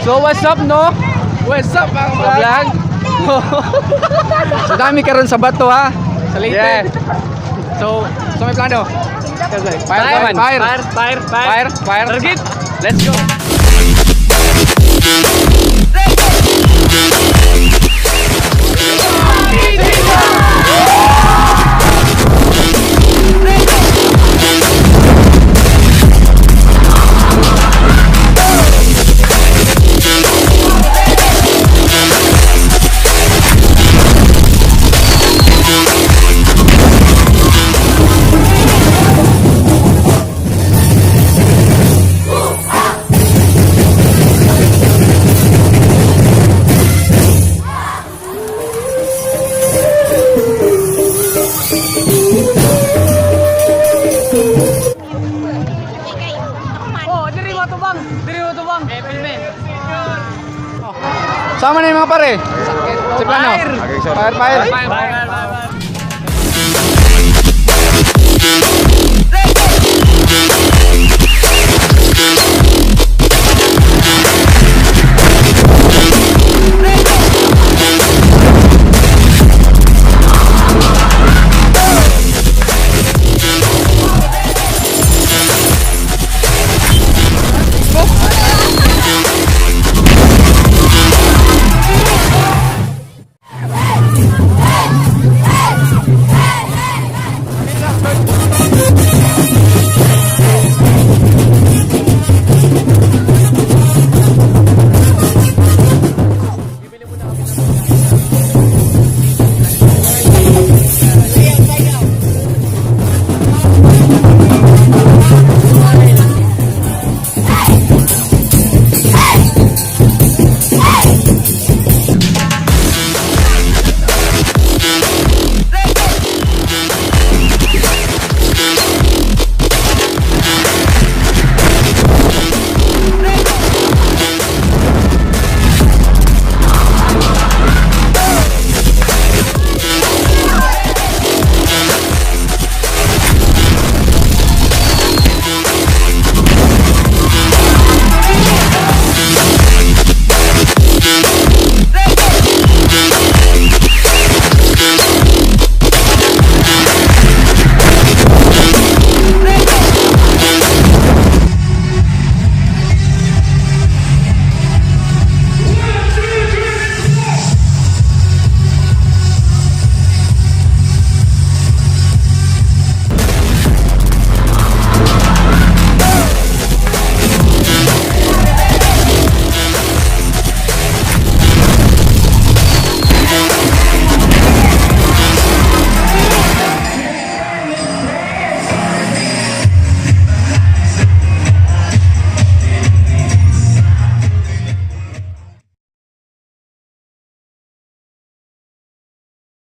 So what's up, no? What's up, mga Mga vlog? So dami karon sa bato, ha. Sa Leyte. Yeah. So may plano. Fire, fire, fire, Fire, fire, fire, fire. Target. Let's go. Oh, diri mo tubang. Diri mo tubang. Sama na yung mga pare. Si plano. Fire, fire. Fire.